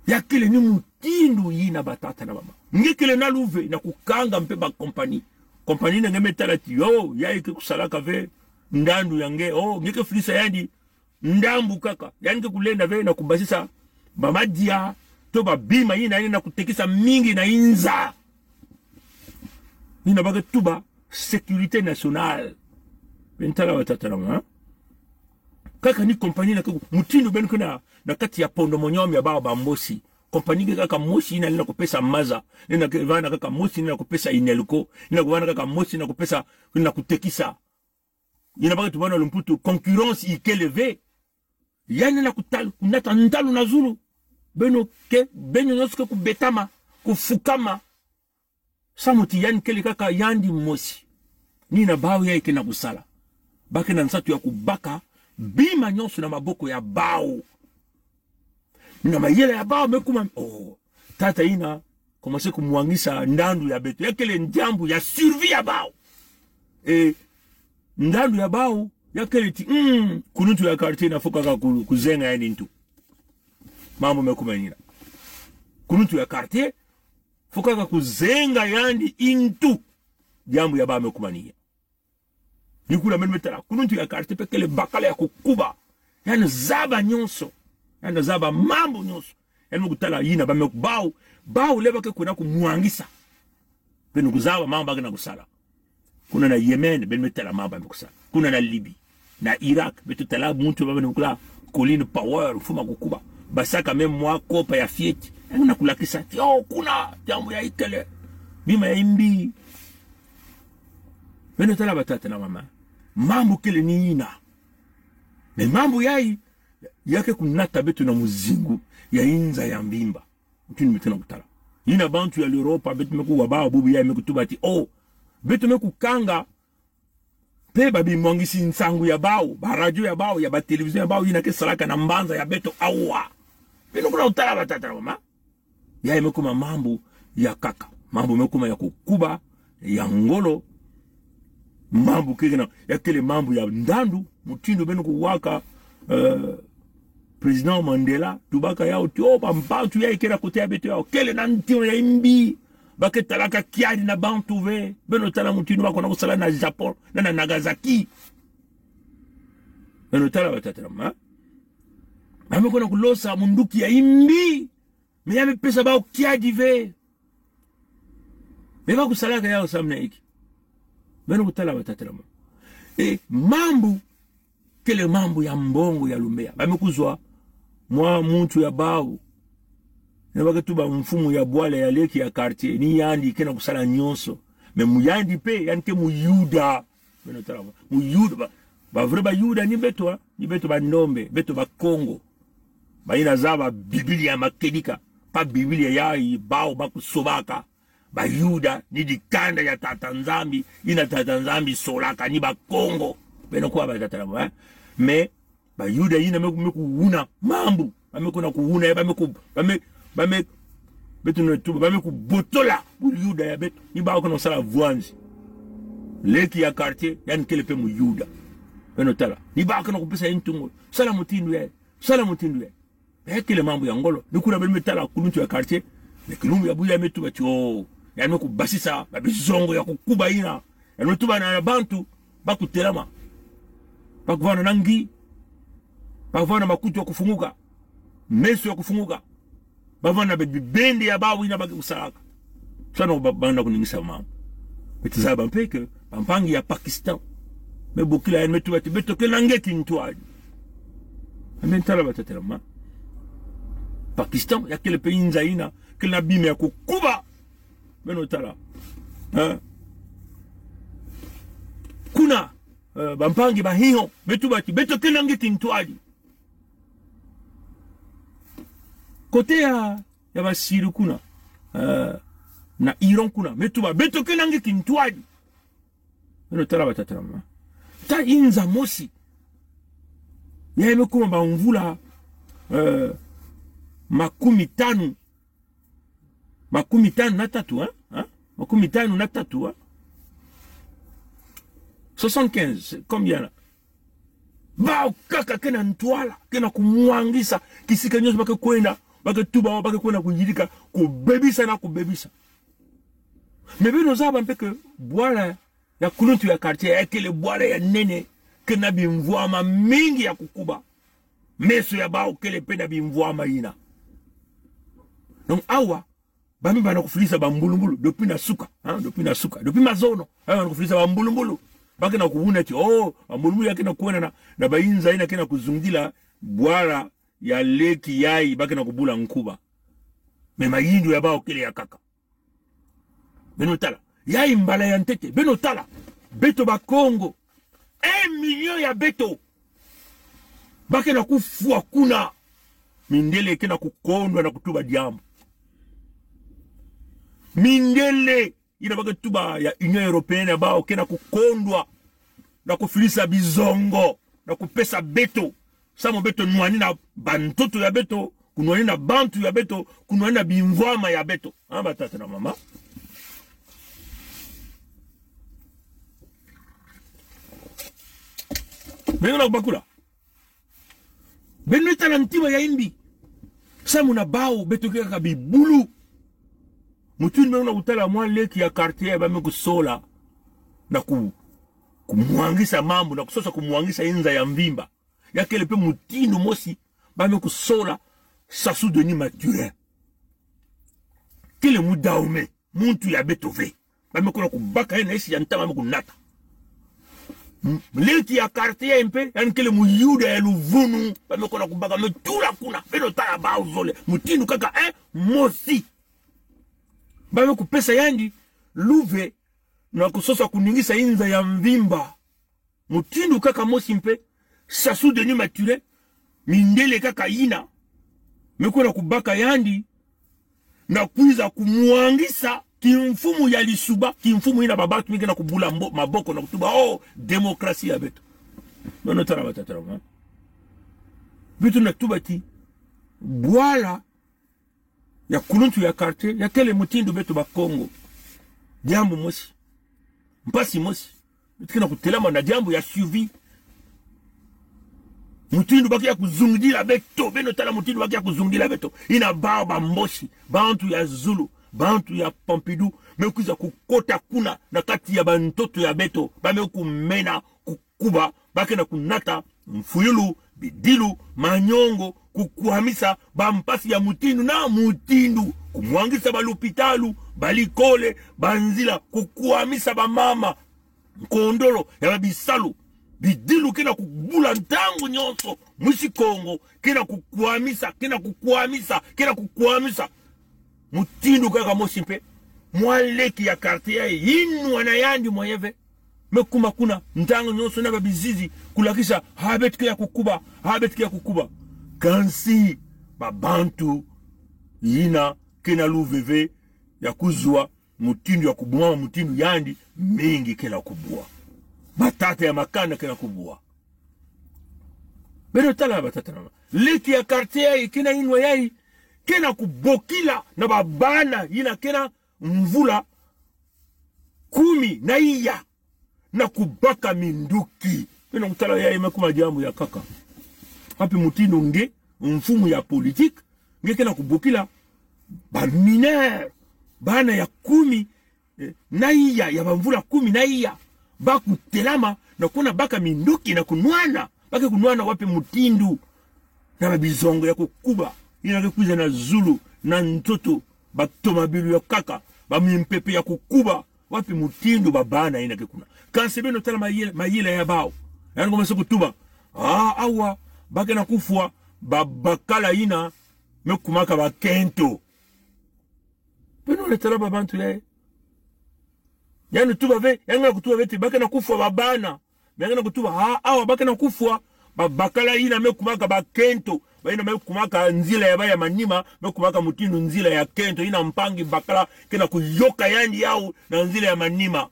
Ya kele ni mutindu yina batata na bamama. Nge kele na luve na kukanga mpe ba compagnie. Compagnie na nge me tala ti, oh, yayi ke kusalaka ve ndandu ya nge, oh, nge ke filisa yandi ndambu kaka. Yandi ke kulenda ve na kubasisa bamadia, to babima yina, yina na kutekisa mingi na inza. Yina ba ke tuba sécurité nationale. Beno tala batata na bamama. Kaka ni compagnie na ke ku-, mutindu beno ke na, na kati ya pondo monyomi ya bawu bambosi. Compagnie ke kaka mosi yina lenda kupesa maza. Lenda ke vana kaka mosi yina kupesa Inelco. Lenda kuvana kaka mosi yina kupesa, yina kutekisa. Yina ba ke tuba na lumputu concurrence yi kele ve. Yandi na kutal-, kunata ntalu na zulu. Beno ke, beno nyonso ke kubetama, kufukama. Samu ti yandi kele kaka yandi mosi. Ni yina bawu yayi ke na kusala. Ba ke na nsatu ya kubaka bima nyonso na maboko ya bawu. Na mayela ya bawu me kuma, oh, tata yina commencer kumwangisa ndandu ya beto. Ya kele ndiambu ya survie ya bawu. E, ndandu ya bawu ya kele ti, mm, kuluntu ya quartier na fokaka ku-, kuzenga yandi ntu. Mambu me kuma yina. Kuluntu ya quartier fokaka kuzenga yandi ntu. Ndiambu ya bawu me kuma yina. Ni kula beno me tala, kuluntu ya quartier pe kele bakala ya kukuba. Yandi zaba nyonso. Yandi zaba mambu nyonso. Yandi me kutala yina ba me ku-, bawu, bawu le ba ke kuna kumwangisa. Beno kuzaba mambu ba ke na kusala. Kuna na Yemen, beno me tala mambu ba me kusala. Kuna na Libye, na Irak, beto tala muntu ba beno kula Colin Powell, mfuma kukuba. Basaka me mwa kopa ya fieti. Yandi na kulakisa ti, oh, kuna diambu yayi kele. Bima yayi mbi. Beno tala batata na bamama. Mambu kele ni yina. Me mambu yayi, ya ke kunata beto na muzingu ya inza ya mvimba. Mutindu me ke na kutala. Yina bantu ya l'Europa, beto me kuwa bawu bubu yayi me kutuba ti, oh, beto me kukanga pe babimwangisi nsangu ya bawu, ba radio ya bawu, ya ba télévision ya bawu, yina ke salaka na mbanza ya beto awa. Beno ke na kutala batata na bamama. Yayi me kuma mambu ya kaka. Mambu me kuma ya kukuba, ya ngolo. Mambu ke kena, ya kele mambu ya ndandu, mutindu beno kuwaka, eh, Président Mandela, tubaka yawu ti, oh, bambantu yayi kena kota ya beto yawu, kele na ntima ya mbi. Ba ke talaka kiadi na bantu ve. Beno tala mutindu ba ke na kusala na Japon, na, na Nagasaki. Beno tala batata na bamama. Ba me ke na kulosa munduki ya mbi. Me ya me pesa bawu kiadi ve. Me ba kusalaka yawu samna iki. Beno kutala batata na bamama. E, mambu, kele mambu ya mbongo ya lumbeya. Ba me kuzwa mwa muntu ya bawu. Ni ba ke tuba mfumu ya bwala ya leki ya quartier. Ni yandi ke na kusala nyonso. Me mu yandi pe, yandi ke Muyuda. Beno tala, Muyuda, ba, ba vrai Bayuda ni beto, ah, ni beto Bandombe, beto Bakongo. Bayina zaba Biblia makedika, pa Biblia yayi bawu ba kusobaka. Bayuda ni dikanda ya Tata Nzambi, yina Tata Nzambi solaka ni Bakongo. Beno kuwa batata na bamama, eh? Me, Bayuda yina me, me kuwuna mambu. Ba me ke na kuwuna, ba me ku-, ba me, ba me, beto na tuba, ba me kubotola Buyuda ya beto. Ni bawu ke na sala vwanzi. Leki ya quartier, yandi kele pe Muyuda. Beno tala. Ni bawu ke na kupesa yandi ntu ngolo. Sala mutindu yayi. Sala mutindu yayi. E kele mambu ya ngolo. Ni kula beno me tala kuluntu ya quartier. Me kilumbu ya bubu yayi me tuba ti, oh, yandi me kubasisa babizongo ya kukuba yina. Yandi me tuba na bantu ba kutelama. Ba kuvana na ngi. Ba kuvana makutu ya kufunguka. Meso ya kufunguka. Ba vana be bibende ya bawu yina ba ke kusalaka. Sano ba, ba na kuningisa ma. Beto zaba mpe ke, bampangi ya Pakistan. Me bokila yandi me tuba ti, beto ke na nge kintwadi. Beno tala batata na bamama. Pakistan, ya kele pe inza yina, kele na bima ya kukuba. Beno tala. Eh? Kuna, eh, bampangi bahiho, me tuba ti beto kena nge kintwadi. Kote ya, ya basiru kuna, eh, na Iran kuna, me tuba beto kena nge kintwadi. Beno tala batata na mama. Ta inza mosi. Ya me kuma bamvula, eh, makumi tanu. Makumi tanu na tatu, eh? Eh? Makumi tanu na tatu, eh? Soixante-quinze, combien là? Baho kaka kena ntwala, kena kumwangisa kisika nyonso ba ke kwenda, ba ke tuba, ba ke kwenda kuyirika, kubebisa na kubebisa. Me beno zaba mpe ke bwala ya kuluntu ya quartier, ya kele bwala ya nene, kena bimvwama mingi ya kukuba. Meso ya baho kele mpe na bimvwama ina. Donc awa, ba mi bana kufilisa bambulumbulu, dopi na suka, ha? Dopi na suka, dopi mazono, ha? Bana kufilisa bambulumbulu. Ba kena kubuna ti, oh, bambulumbulu ya kena kwenda na, na ba inza ina kena kuzungila bwala ya leki yayi, ba kena kubula nkuba. Me mayindu ya baho kele ya kaka. Beno tala. Yayi mbala ya ntete. Beno tala. Beto Bakongo. Un million ya beto ba kena kufwa kuna. Mindele kena kukondwa na kutuba diambu. Mindele ina ba ke tuba ya Union Européenne ya baho kena kukondwa na kufilisa bizongo, na kupesa beto samu beto nwanina bantoto ya beto, kunwanina bantu ya beto, kunwanina bimvwama ya beto. Ha, batata na mama. Beno na kubakula. Beno tala ntima ya imbi. Samu na baho beto ke kaka bibulu. Mutindu beno na kutala mwa leki ya quartier ba me kusola na ku, kumwangisa mambu, na kusosa kumwangisa inza ya mvimba. Ya kele mpe mutindu mosi ba me kusola Sassou Denis Mathurin. Kele mudaume, muntu ya beto ve. Ba me kwenda kubaka ye na isi ya ntama, ba me kunata. M-, leki ya quartier mpe, yandi kele muyuda ya luvunu. Ba me kwenda kubaka, me tula kuna. Beno tala baho zole. Mutindu kaka, eh, mosi. Ba me kupesa yandi luve na kusosa kuningisa inza ya mvimba. Mutindu kaka mosi mpe, Sassou Denis Mathurin, mindele kaka ina, me kwenda kubaka yandi, na kwiza kumwangisa kimfumu ya Lissouba, kimfumu ina ba bantu mingi kena kubula mbo-, maboko na kutuba, oh, démocratie ya beto. Beno tala batata na mama. Beto na tuba ti bwala ya kuluntu ya quartier ya kele mutindu beto Bakongo. Diambu mosi. Mpasi mosi. Beto kena kutelama na diambu ya survie. Mutindu ba ke ya kuzungidila beto, beno tala mutindu ba ke ya kuzungidila beto. Ina baho Bamboshi, bantu ya zulu, bantu ya Pompidou, me kwiza kukota kuna na kati ya bantoto ya beto, ba me kumena kukuba, ba kena kunata mfwilu, bidilu, manyongo, kukwamisa bampasi ya mutindu na mutindu, kumwangisa balopitalu, balikole, banzila, kukwamisa bamama, nkondolo ya babisalu, bidilu kena kubula ntangu nyonso, mwisi Kongo, kena kukwamisa, kena kukwamisa, kena kukwamisa. Mutindu kaka mosi mpe, mwa leki ya quartier ya inwana yandi moyen ve. Me kuma kuna, ntangu nyonso na babizizi, kulakisa, ha beto ke ya kukuba, ha beto ke ya kukuba. Kansi, ba bantu ina kena luve ve ya kuzwa mutindu ya kubwa, mutindu yandi, mingi kena kubwa. Matata ya makanda kena kubwa. Beno tala batata na mama. Leki ya quartier ya kena inwa yayi, kena kubokila na babana ina kena mvula kumi na iya na kubaka minduki. Beno kutala yayi me kuma diambu ya kaka. Wapi mutindu nge, mfumu ya politique, nge kena kubokila ba mineur, bana ya kumi, eh, na iya, ya bamvula kumi na iya, ba kutelama na kuna baka minduki na kunwana, ba ke kunwana wapi mutindu na babizongo ya kukuba, ina ke kwiza na zulu, na ntoto, ba tomabilu ya kaka, ba mimpepe ya kukuba, wapi mutindu babana ina ke kuna. Kansi beno tala mayela, mayela ya baho. Yandi komesa kutuba. Ah, awa, ba kena kufwa, ba, bakala ina, me kuma ka bakento. Beno tala ba bantu yayi. Yandi tuba ve, yandi na kutuba ve ti ba ke na kufwa babana. Yandi na kutuba, ha, awa ba ke na kufwa. Ba, bakala yina me kumaka bakento. Ba yina me kumaka nzila ya ba ya manima, me kumaka mutindu nzila ya kento. Yina mpangi bakala ke na kuyoka yandi yaw na nzila ya manima.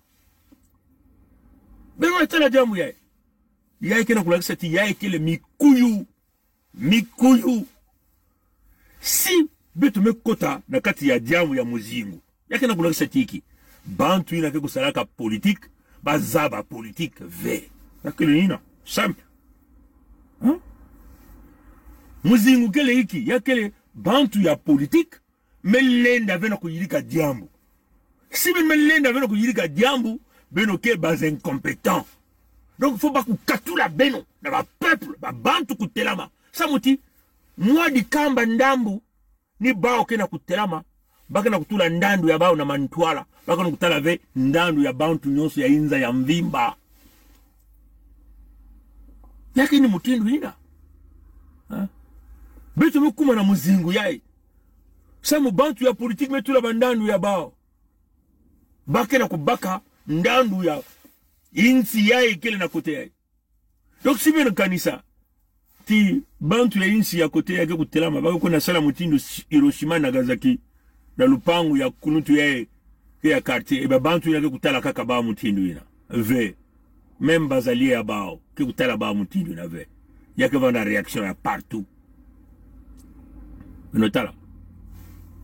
Beno tala diambu yayi. Yayi ke na kulakisa ti yayi kele mikuyu. Mikuyu. Si beto me kota na kati ya diambu ya muzingu, ya ke na kulakisa ti ki bantu yina ke kusalaka politique, ba zaba politique ve. Ya kele yina. Simple. Hein? Muzingu kele iki, ya kele bantu ya politique, me lenda ve na kuyirika diambu. Si beno me lenda ve na kuyirika diambu, beno ke ba incompétents. Donc, faut ba kukatula beno na ba peuple, ba bantu kutelama. Samu ti, mwa di kamba ndambu, ni bawu ke na kutelama, ba ke na kutula ndandu ya bawu na mantwala, ba ke na kutala ve ndandu ya bantu nyonso ya inza ya mvimba. Ya ke ni mutindu yina. Ha? Beto me kuma na muzingu yayi. Samu bantu ya politique me tula ba ndandu ya bawu. Ba ke na kubaka ndandu ya insi yayi kele na kote yayi. Donc si beno kanisa ti bantu ya insi ya kote yayi ke kutelama, ba ke kwenda sala mutindu Hiroshima, Nagasaki, na lupangu ya kuluntu yayi, ke ya quartier, e ba bantu yina ke kutala kaka bawu mutindu yina. Ve. Même ba alliés ya bawu ke kutala bawu mutindu yina ve. Ya ke vana réaction ya partout. Beno tala.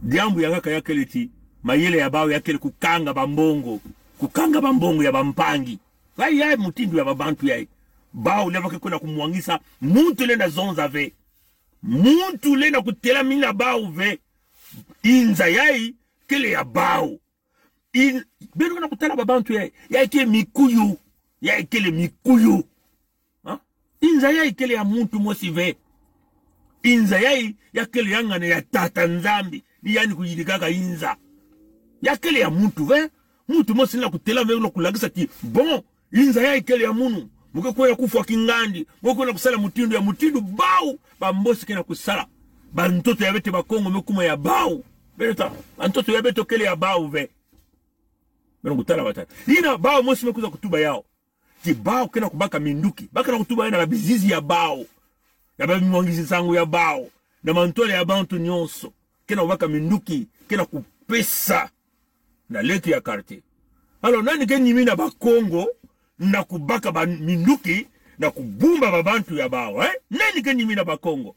Diambu ya kaka ya kele ti mayele ya bawu ya kele kukanga ba mbongo. Kukanga ba mbongo ya ba mpangi. Yayi, yayi mutindu ya ba bantu yayi. Bawu lenda ke kwenda kumwangisa, muntu lenda zonza ve. Muntu lenda kutelamina bawu ve. Inza yayi kele ya bawu. In, beno ke na kutala ba bantu yayi. Yayi kele mikuyu. Yayi kele mikuyu. Ha? Inza yayi kele ya muntu mosi ve. Inza yayi ya kele ya ngana ya Tata Nzambi. Ni yandi kuyirikaka inza. Ya kele ya muntu ve. Muntu mosi na kutela ve na kulakisa ti, bon, inza yayi kele ya munu. Mu ke kwenda kufwa kingandi. Mu ke kwenda kusala mutindu ya mutindu bawu. Ba mbosi ke na kusala. Ba ntoto ya beto Bakongo me kuma ya bawu. Beno tala. Ba ntoto ya beto kele ya bawu ve. Beno kutala batata. Yina bawu mosi me kwiza kutuba yawu. Ti bawu ke na kubaka minduki. Ba ke na kutuba yawu na ba bizizi ya bawu. Ya ba bimwangisi nsangu ya bawu. Na mantwala ya bantu nyonso. Ke na kubaka minduki. Ke na kupesa na leto ya quartier. Alors, nani ke nimina Bakongo na kubaka ba minduki, na kubumba ba bantu ya bawu, eh? Nani ke nimina Bakongo?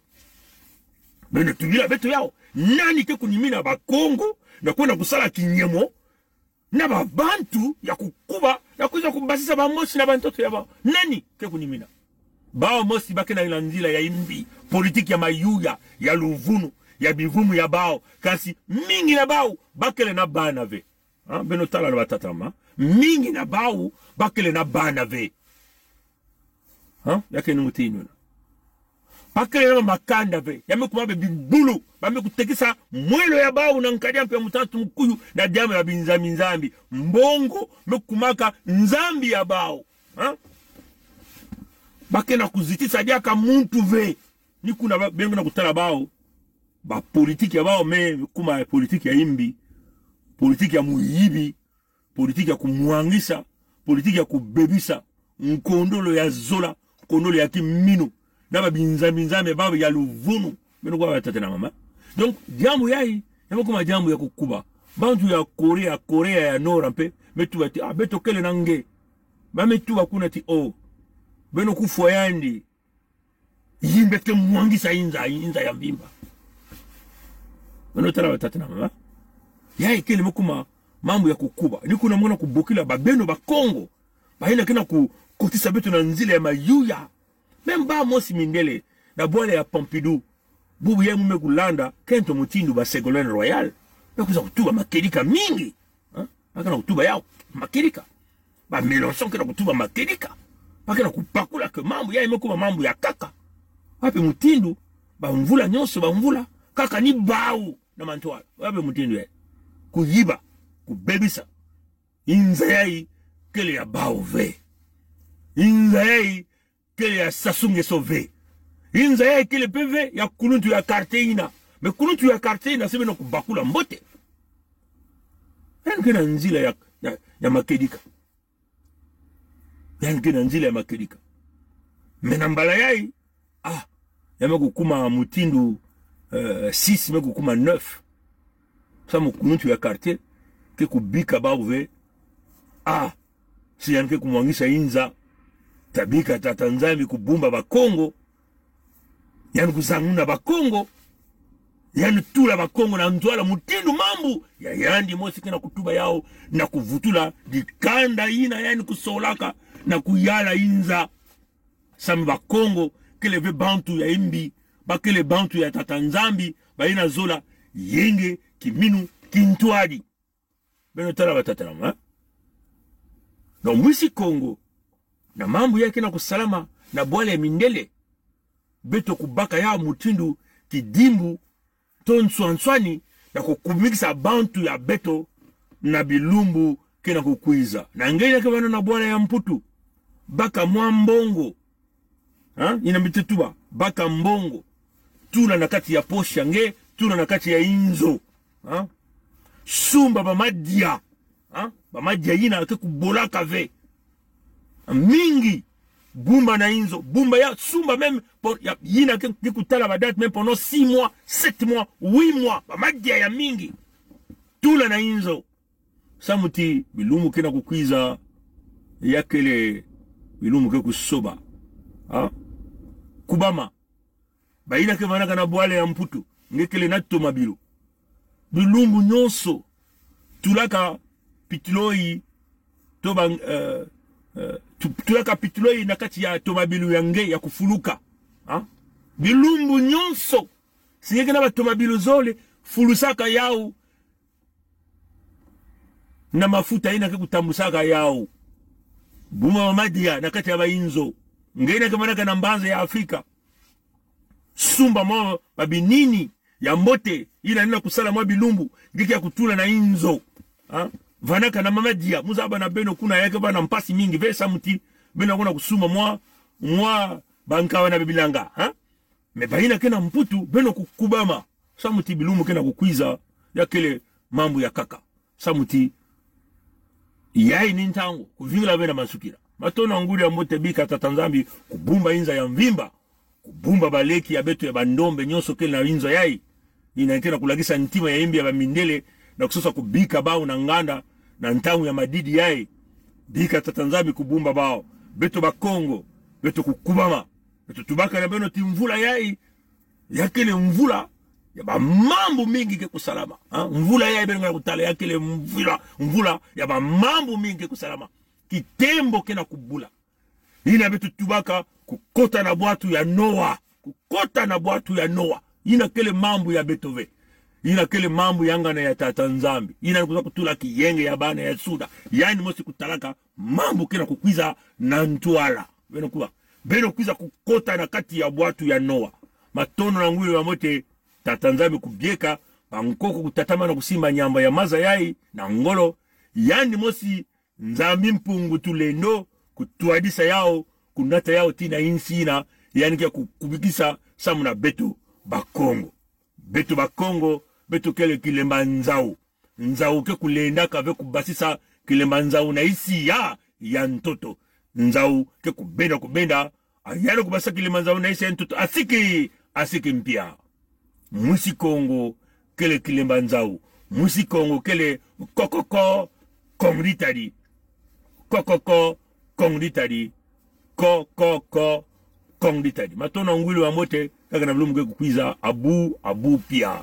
Beno tubila beto yawu. Nani ke kunimina Bakongo na kwenda kusala kinyemo na ba bantu ya kukuba, na kwiza kubasisa ba mosi na ba ntoto ya bawu? Nani ke kunimina? Bawu mosi ba ke na nzila ya imbi, politique ya mayuya, ya luvunu, ya bivumu ya bawu. Kasi mingi na bawu ba kele na bana ve. Ha? Beno tala na batata na mama. Mingi na bawu ba kele na bana ve. Ha? Ya ke ni mutindu yina. Ba kele na makanda ve. Ya me kuma be bibulu. Ba me kutekisa mwelo ya bawu na nkadi ya mpe ya mutantu mukuyu na diambu ya binzambi nzambi. Mbongo me kumaka nzambi ya bawu. Ha? Ba ke na kuzitisa diaka muntu ve. Ni kuna ba, beno ke na kutala bawu. Ba politique ya bawu me kuma politique ya imbi. Politique ya muyibi. Politique ya kumwangisa, politique ya kubebisa, nkondolo ya zola, nkondolo ya kiminu, na ba binzambi nzambi bawu ya luvunu. Beno kuba batata na mama. Donc, diambu yayi, ya me kuma diambu ya kukuba. Bantu ya Korea, Korea ya Nord mpe, me tuba ti, ah, beto kele na nge. Ba me tuba kuna ti, oh, beno kufwa yandi. Yimbe ke mwangisa inza, inza ya mvimba. Beno tala batata na mama. Yayi kele me kuma mambu ya kukuba. Ni kuna mwana kubokila ba beno Bakongo. Ba yina ke na kukotisa beto na nzila ya mayuya. Même ba mosi mindele na bwala ya Pompidou. Bubu yayi mu me kulanda, kento mutindu ba Ségolène Royal. Me kwiza kutuba makedika mingi. Ha? Ba ke na kutuba yawu makedika. Ba Mélenchon ke na kutuba makedika. Ba ke na kubakula ke mambu yayi me kuma mambu ya nkaka. Wapi mutindu, ba mvula nyonso, ba mvula, kaka ni bawu na mantwala. Wapi mutindu yayi? Kuyiba, kubebisa. Inza yayi kele ya bawu ve. Inza yayi kele ya Sassou Nguesso ve. Inza yayi kele mpe ve ya kuluntu ya quartier yina. Mais kuluntu ya quartier yina, si beno kubakula mbote, beno ke na nzila ya, ya, ya makedika. Yan ke na nzila ya makedika. Me na mbala yai, ah, ya me kukuma mutindu, eh, six, me kukuma neuf. Samu kuntu ya quartier ke kubika bawu ve, ah, si yan ke kumwangisa inza, tabika Tata Nzambi kubumba Bakongo, yan kuzanguna Bakongo, yan tula Bakongo na ntwala mutindu mambu ya yandi mosi ke na kutuba yawu, na kuvutula dikanda ina yan kusolaka, na kuyala inza. Samu Bakongo kele ve bantu ya imbi, ba kele bantu ya Tata Nzambi, ba ina zola yenge kiminu kintwadi. Beno tala ba tata na mama, eh? Donc, mwisi Kongo, na mambu ya ke na kusalama na bwala ya mindele, beto kubaka ya mutindu kidimbu, to nswanswani, na kukumikisa bantu ya beto na bilumbu ke na kukwiza. Na nge ina ke vana na bwala ya Mputu, baka mwa mbongo. Ha? Ina mi tuba, baka mbongo. Tula na kati ya poche ya nge, tula na kati ya inzo. Ha? Sumba bamadia. Ha? Bamadia ina ke kubolaka ve. Mingi. Bumba na inzo. Bumba ya, sumba même, po-, ya, ina ke, ke kutala ba date, même pendant six mois, sept mois, huit mois. Bamadia ya mingi. Tula na inzo. Samu ti bilumbu ke na kukwiza, ya kele bilumbu ke kusoba. Ha? Kubama. Ba ina ke vanaka na bwala ya Mputu, nge kele na tomabilu. Bilumbu nyonso, tulaka pituloi, to ba, eh, eh, tu-, tulaka pituloi na kati ya tomabilu ya nge ya kufuluka. Ha? Bilumbu nyonso, si nge ke na ba tomabilu zole, fulusaka yawu na mafuta ina ke kutambusaka yawu. Buma bamadia na kati ya ba inzo. Nge ina ke vanaka na mbanza ya Afrika, sumba mwa ba binini ya mbote, ina ina kusala mwa bilumbu, nge ke ya kutula na inzo. Ha? Vanaka na mamadia, mu zaba na beno kuna ya ke vana mpasi mingi ve samu ti beno kuna kusumba mwa, mwa bankawa na bibilanga. Ha? Mais ba ina ke na Mputu, beno kukubama. Samu ti bilumbu ke na kukwiza, ya kele mambu ya nkaka. Samu ti yai ni ntangu, kuvingila ve na mansukila. Matondo na nguli ya mbote, bika Tata Nzambi kubumba inza ya mvimba, kubumba baleki ya beto ya bandombe nyonso kele na inzo yai. Ina ke na kulakisa ntima ya imbi ya bamindele, na kusosa kubika bawu na nganda, na ntangu ya madidi yai. Bika Tata Nzambi kubumba bawu. Beto Bakongo, beto kukubama. Beto tubaka na beno ti mvula yai, ya kele mvula ya ba mambu mingi ke kusalama. Ha? Mvula yai beno kutala ya kele mvula, mvula ya ba mambu mingi ke kusalama. Kitembo ke na kubula. Ina beto tubaka kukota na bwatu ya Noa. Kukota na bwatu ya Noa. Ina kele mambu ya beto ve. Ina kele mambu ya ngana ya Tata Nzambi. Ina kuza kutula kiyenge ya bana ya suda. Yandi mosi kutalaka mambu ke na kukwiza na ntwala. Beno kuba. Beno kwiza kukota na kati ya bwatu ya Noa. Matondo na nguli ya mbote, Tata Nzambi kubieka bankoko kutatamana kusimba nyamba ya maza yai na ngolo. Yandi mosi Nzambi Mpungu Tulendo, kutwadisa yawu, kunata yawu tii na insi ina, yandi ke ya ku-, kubikisa samu na beto Bakongo. Beto Bakongo, beto kele kilemba nzawu. Nzawu ke kulendaka ve kubasisa kilemba nzawu na isiya ya ntoto. Nzawu ke kubenda kubenda, a yandi kubasisa kilemba nzawu na isiya ya ntoto. Asiki, asiki mpia. Mwisi Kongo kele kilemba nzawu. Mwisi Kongo kele kokoko kongritadi. Kokoko kongritadi. Kokoko kongritadi. Matondo na nguli ya mbote, kaka na bilumbu ke kukwiza, abu, abu pia.